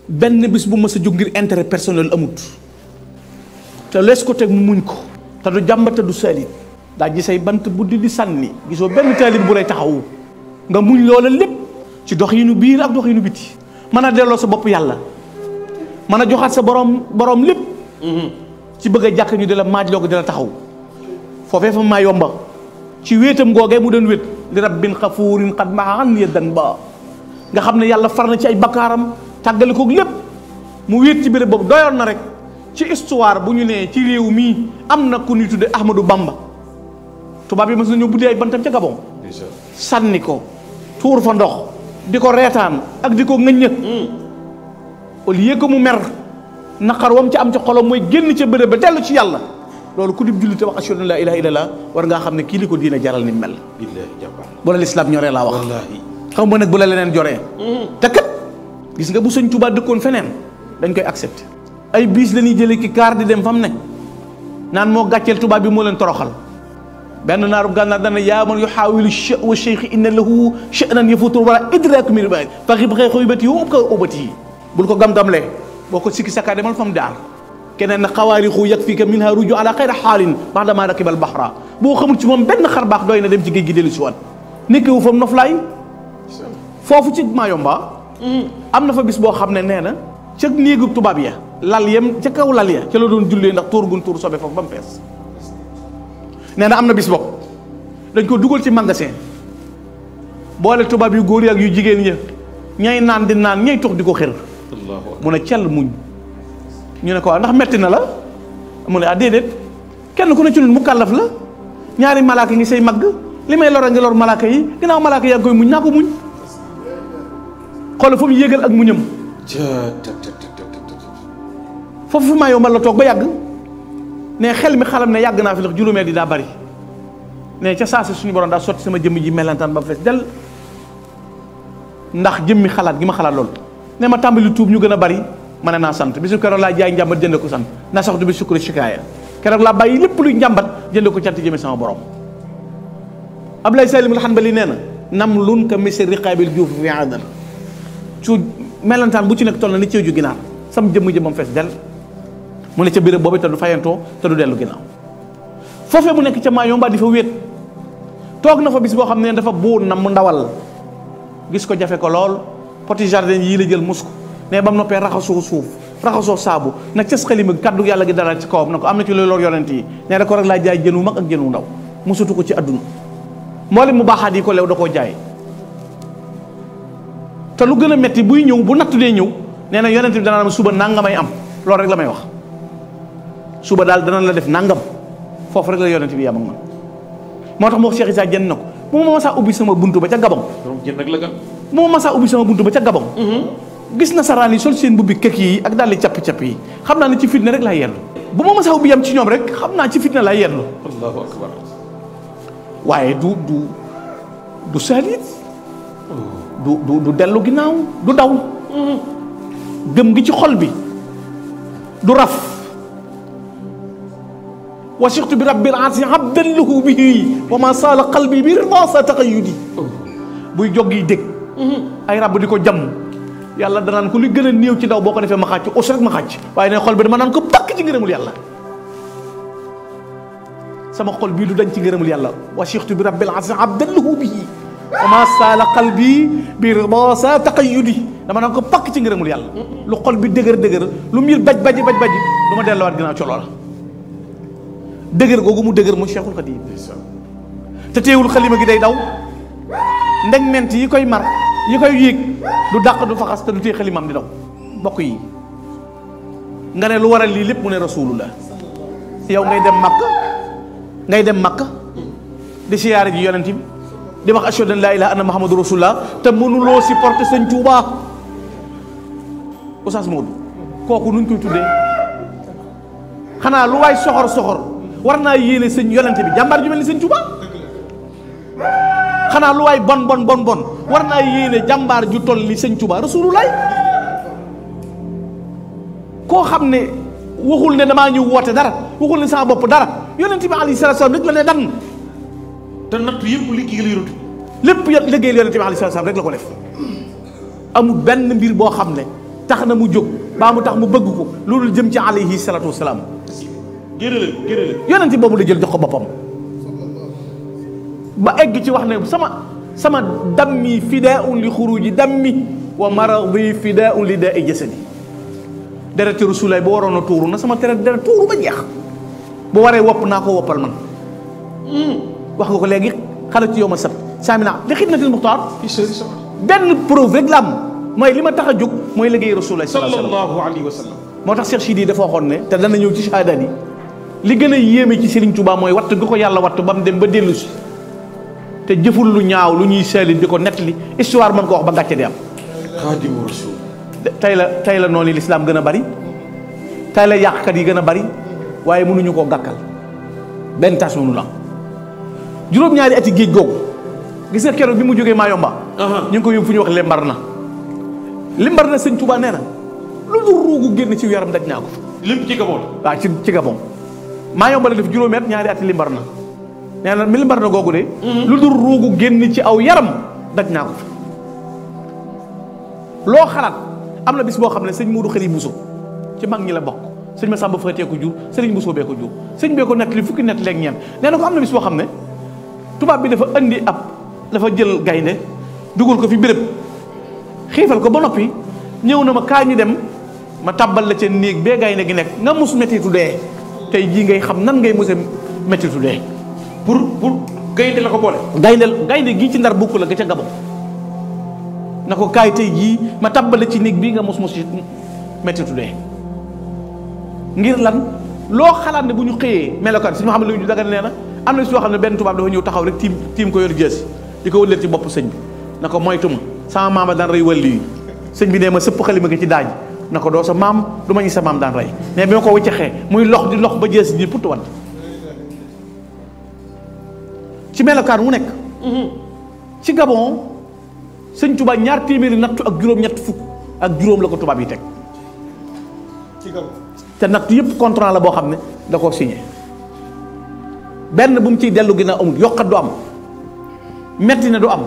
benn bis bu mës a jóg ngir intérêt personnel amut te lees ko teg mu muñ ko te du jàmbate du salit daa gisay bant buddi di sànni gisoo benn taalib bu lay taxawu nga muñ loola lépp ci dox yi nu biir ak dox yi nu biti mën a delloo sa bopp yàlla mën a joxaat sa borom lépp ci bëgg a jàkk ñu di la maaj loo ko di la taxaw foofee fa maa yomba ci wéetam googee mu doon wét li rabbin xafuurin xad maxan yeddan ba nga xam ne yàlla far na ci ay bakkaaram tàggale koog lépp mu wéet ci béréb boobu doyoon na rek ci histoire bu ñu nee ci réew mii am na ku ñuy tudde Ahmadou Bamba tubaab yi mas nañoo buddi ay bantam ca Gabon sànni ko tuur fa ndox di ko reetaan ak di ko ŋëññët au lieu que mu mer naqar wam ci am ci xolam mooy génn ca béréb ba dellu ci yàlla loolu ku dib julli te wax ashhadu an laa ilaaha illallaah war ngaa xam ne kii li ko diina jaral ni mel bu la lislaam ñoree laa wax xam nga nag bu la leneen joree te kat gis nga bu sëñ Tuubaa dëkkoon feneen dañ koy accepté ay biis la ñuy jëlee ki kaar di dem fam ne naan moo gàcceel tubaab bi moo leen toroxal benn naarub gànnaar dana yaa man yuxaawilu wa cheikh inna lahu sha'nan yafutur wala idraak mir ba fa xib xëy xëybati yu ub ko ubati yi bul ko gam-gamlee boo ko sikki sakkaa demal fam daar keneen na xawaarixu yakfika minha ruju ala xayra xaalin bax damaa rakibal baxra boo xamul ci moom benn xar baax doy na dem ci géej gi dellu si waat nekkewu fam noflaay foofu ci Mayomba am na fa bis boo xam ne nee na ca néegu tubaab ya lal yem ca kaw lal ya ca la doon jullee ndax tuur gun tuur sobe foofu ba mu fees nee na am na bis bopp dañ ko dugal ci magasin boole tubaab yu góor yi ak yu jigéen ña ñay naan di naan ñay tox di ko xër mu ne cell muñ ñu ne ko waaw ndax metti na la mu ne ah déedéet kenn ku ne ci ñun mu kàllaf la ñaari malaaka ngi say magg li may lor a ngi lor malaaka yi ginnaaw malaaka yaa ngi koy muñ naa ko muñ xoolal fa mu yéegal ak muñam foofu fi Mayomba la toog ba yàgg ne xel mi xalam ne yàgg naa fi ndax juróomeel di daa bari ne ca saasi suñu borom daa sotti sama jëmm ji melantaan ba fees del ndax jëmmi xalaat gi ma xalaat loolu ne ma tàmbali tuub ñu gën a bari ma ne naa sant bisu keroog laa jaay njàmbat jënd ko sant naa saxtu bi sukkuri shikaaya keroog laa bàyyi lépp luy njàmbat jënd ko cant jëme sama borom Abdoulaye Salim al-Hanbali nee na nam lun ka misi riqaabil juuf fi adal cu melantaan bu ci nekk toll na ni ceeju ginaar sam jëmm jëmmam fees del mu ne ca béréb boobu te du fayantoo te du dellu ginnaaw foofee mu nekk ca Mayomba di fa wéet toog na fa bis boo xam ne dafa buun na mu ndawal gis ko jafe ko lool poti jardin yii la jël mus ko mais ba mu noppee raxasoo suuf raxasoo saabu nag cas xalima kaddu yàlla gi dara ci kawam na ko am na ci loolu lor yonent yi nee na ko rek laa jaay jën wu mag ak jën wu ndaw musutu ko ci àdduna mboolem mu baaxaat yi ko lew da koo jaay te lu gën a metti buy ñëw bu natt dee ñëw nee na yonent bi dana la suba nangamay am loolu rek la may wax suba daal dana la def nangam foofu rek la yonent bi yam ak man moo tax moo Cheikh Issa jënd na ko bu ma masaa ubbi sama buntu ba ca Gabon bu ma masaa ubbi sama buntu ba ca Gabon gis nasaraan yi sol seen bubbi kekk yi ak daal di capp-capp yi xam naa ne ci fitna rek laa yendu bu ma masaa ubbi yam ci ñoom rek xam naa ci fitna laa yendu allahu akbar waaye du saalit du dellu ginnaaw du daw gëm gi ci xol bi du raf wasiqtu bi rabbil arsi abdan lahu bihi wa ma saala qalbi bi rida sa taqayyudi buy jog yi dégg ay rab di ko jam yàlla danaan ko li gën a néew ci ndaw boo ko defee ma xàcc us rek ma xàcc waaye ne xol bi dama naan ko bakk ci ngërëmul yàlla sama xol bii du dañ ci ngërëmul yàlla wasiqtu bi rabbil arsi abdan lahu bihi wa ma saala qalbi bi rida sa taqayyudi dama naan ko pakk ci ngërëmul yàlla lu xol bi dëgër lu mbir baj baji du ma delluwaat ginnaaw colo la dëgër googu mu dëgër mu Cheikhul Khadim te teewul xalima gi day daw ndeg ment yi koy mar yi koy yéeg du dàq du faxas te du tee xalimaam di daw bokk yi nga ne lu waral lii lépp mu ne rasulullah yow ngay dem makka di siyaare ji yonent bi di wax ashhadu an laa ilaaha anna muhammadu rasulullah te mënuloo supporter sëñ Tuubaa Oustaz Modou kooku nuñ koy tuddee xanaa lu waay soxor war naa yéene sëñ yonent bi jàmbaar ju mel ni sëñ Tuubaa xanaa lu waay bon war naa yéene jàmbaar ju toll ni sëñ Tuubaa rasulullah koo xam ne waxul ne damaa ñëw woote dara waxul ne sama bopp dara yonent bi alayhi salaatu salaam rek la ne dan te nattu yëpp liggéeyal yonent lépp liggéeyal yonent bi alayhi salaatu salaam rek la ko def amul benn mbir boo xam ne tax na mu jóg baa mu tax mu bëgg ko loolu jëm ci alayhi salaatu wasalaam. gërële yonent boobu la jël jox ko boppam ba egg ci wax ne sama dammi fidaun li xuruji dammi wa maradi fidaun li daa i jasadi. dereti rasulaay bu waroon a tuuru na sama deret tuuru ba jeex bu waree wopp naa ko woppal man. wax nga ko léegi xalat yow ma sab saamina li xidmatil muxtaar benn preuve rek la am mooy li ma tax a jóg mooy liggéey rasulaay sallallahu alayhi wa sallam. moo tax Cheikh Sidi dafa waxoon ne te dana ñëw ci shahadaat yi li gën a yéeme ci Serigne Touba mooy wattu gi ko yàlla wattu ba mu dem ba dellu si te jëful lu ñaaw lu ñuy seeli di ko nettali histoire mën ko wax ba gàcce di am. Xaadimu Rasuul. tey la noonu lislaam gën a bari tey la yàqkat yi gën a bari waaye mënuñu koo gàkkal benn tas mënu la juróom-ñaari ati géej googu gis nga keroog bi mu jógee Mayomba. ñu ngi ko yóbbu fu ñuy wax limbar na sëñ Touba nee na lu dul ruugu génn ci yaram daj naa ko. lim ci Gabon. waaw ci Gabon Mayomba la def juróomi at ñaari ati limbar na nee na mi limbar na googu de. lu dul ruugu génn ci aw yaram daj naa ko fa. loo xalaat am na bis boo xam ne sëñ Modou Khari Bousso ci mag ñi la bokk sëñ Massamba Faté ko jur sëriñ Bousso bee ko jur sëñ bee ko nettali fukki nett leeg ñeent nee na ko am na bis boo xam ne tubaab bi dafa jël gaynde dugal ko fi béréb xiifal ko ba noppi ñëw na ma kaa ñu dem ma tàbbal la ca néeg bee gaynde gi nekk nga mus mettitu dee tey jii ngay xam nan ngay muse mettitu dee pour gaynde la ko boole. gaynde gii ci ndar bukk la ga ca Gabon na ko kaay tey jii ma tàbbale ci néeg bii nga mus mettitu dee ngir lan loo xalaat ne bu ñu xëyee melokaan si ma xam ne lu ñu daga nee na am na si yoo xam ne benn tubaab dafa ñëw taxaw rek tiim ko yor jësi di ko wëleel ci bopp sëñ bi na ko moytuma sama maama daan rey wàllu yi sëñ bi nee ma sëpp xalima gi ci daaj na ko doo sa maam du ma ñi sa maam daan rey mais bi ma ko wëccaxee muy lox di lox ba jësi ji puttu wat ci melokaan wu nekk ci Gabon sëñ Tuubaa ñaar téeméeri nattu ak juróom-ñett fukk ak juróom la ko tubaab yi teg ci Gabon te nattu yëpp contrat la boo xam ne da koo signé benn bu mu ciy dellu ginnaaw amul yokkat du am metti na du am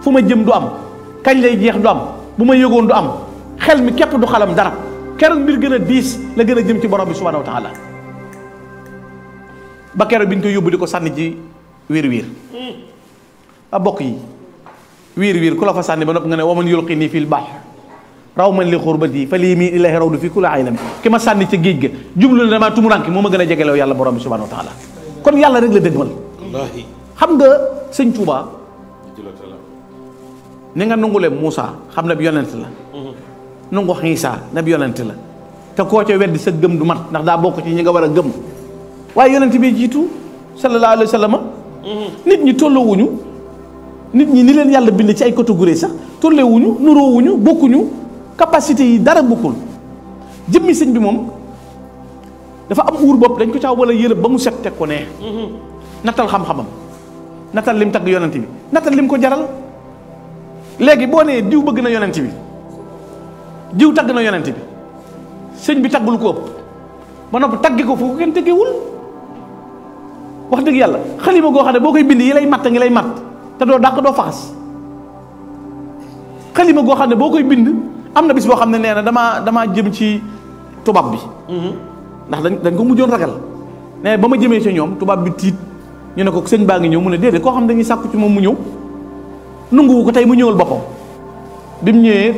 fu ma jëm du am kañ lay jeex du am bu ma yëgoon du am xel mi képp du xalam dara keroog mbir gën a diis la gën a jëm ci borom bi subhanahu wa taala ba keroog bi ñu koy yóbbu di ko sànni ci wiir a bokk yi wiir ku la fa sànni ba nopp nga ne waman yulqi nii fil bahr raw man li xurbati fa lii mii ilahi raw du fi kula aylam ki ma sànni ca géej ga jublu ne damaa tumuranki moo ma gën a jegelew yàlla borom bi subhanahu wa taala kon yàlla rek la dëgmal wallaahi xam nga sëñ Touba ni nga nungule Moussa xam ne bi yonent la nungu Xiisa ne bi yonent la te koo ca weddi sa gëm du mat ndax daa bokk ci ñi nga war a gëm waaye yonent bi jiitu sallallahu alayhi wa sallam nit ñi tolloowuñu nit ñi ni leen yàlla bind ci ay catégorie sax tolloowuñu nuroowuñu bokkuñu capacité yi dara bokkul jëmmi sëñ bi moom dafa am uur bopp dañ ko caaw wala yëlëb ba mu set teg ko nee nattal xam-xamam nattal lim tagg yonent bi nattal lim ko jaral léegi boo nee diw bëgg na yonent bi diw tagg na yonent bi sëñ bi taggul ko ëpp ba noppi taggi ko foofu kenn teggewul wax dëgg yàlla xalima goo xam ne boo koy bind yi lay matt ngi lay matt te doo dàq doo faxas xalima goo xam ne boo koy bind am na bis boo xam ne nee na damaa jëm ci tubaab bi ndax dañ ko mujjoon ragal ne ba ma jëmee ci ñoom tubaab bi tiit ñu ne ko sëñ baa ngi ñëw mu ne déedéet koo xam ne dañuy sàkku ci moom mu ñëw nunguwu ko tey mu ñëwal boppam bi mu ñëwee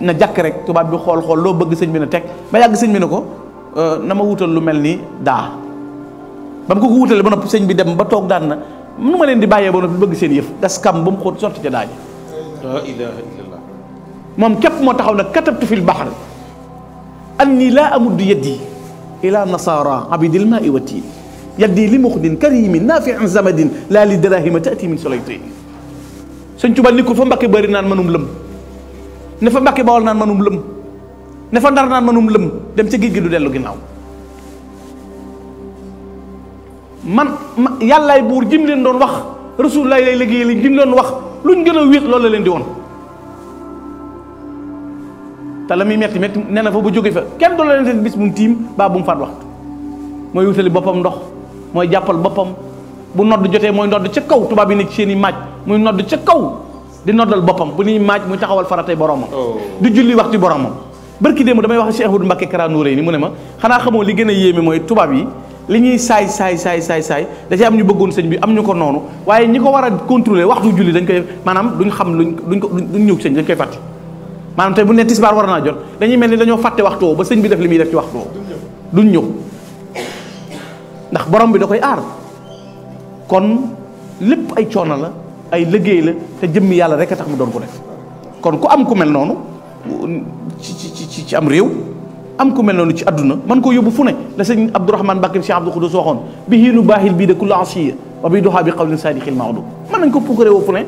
na jàkk rek tubaab bi xool loo bëgg sëñ bi ne teg ba yàgg sëñ bi ne ko na ma wutal lu mel ni daa ba mu ko wutalee ba noppi sëñ bi dem ba toog daan na nu ma leen di bàyyee ba noppi bëgg seen yëf gas kam ba mu xóot sotti ca daaji la ilaha illallah moom képp moo taxaw nag katabtu fil bahr anni laa amuddu yaddi ila nasara abidil maai wa tiin yaddi li muxdin karimin nafiin zamadin laa li darahima taati min solaytin sëñ Tuubaa ni ko fa Mbakke bëri naan manum lëm ne fa Mbakke Bawol naan manum lëm ne fa Ndar naan manum lëm dem ca géej gi du dellu ginnaaw man yàllaay buur jim leen doon wax rasulullah lay liggéey li jim leen wax luñ gën a wéet loolu la leen di woon te la muy metti nee na fa bu jóge fa kenn doon la leen seen bis bu mu tiim baa bu mu faat waxtu mooy wutali boppam ndox mooy jàppal boppam bu nodd jotee mooy nodd ca kaw tubaab yi ne ci seen i maaj muy nodd ca kaw di noddal boppam bu ñuy maaj muy taxawal faratay boromam di julli waxtu boromam barki démb damay wax Cheikh Ahmadou Mbacké Kara Noreyni mu ne ma xanaa xamoo li gën a yéeme mooy tubaab yi li ñuy saay da ci am ñu bëggoon sëñ bi am ñu ko noonu waaye ñi ko war a contrôler waxtu julli dañ koy maanaam duñ xam duñ ñëw sëñ dañ koy fàtte maanaam tey bu ne tisbaar war naa jot dañuy mel ni dañoo fàtte waxtu woo ba sëñ bi def li muy def ci waxtu woo duñ ñëw ndax borom bi da koy aar kon lépp ay coono la ay liggéey la te jëmmi yàlla rek a tax mu doon ko def kon ku am ku mel noonu ci am réew am ku mel noonu ci àdduna man koo yóbbu fu ne la sëñ Abdourahmane Mbacké Cheikh Abdou Khoudous waxoon bi hiinu baahil bii de kulli asiya wa bi doxaa bi qawlin saadixil mawdu mën nañ ko pukkare woo fu ne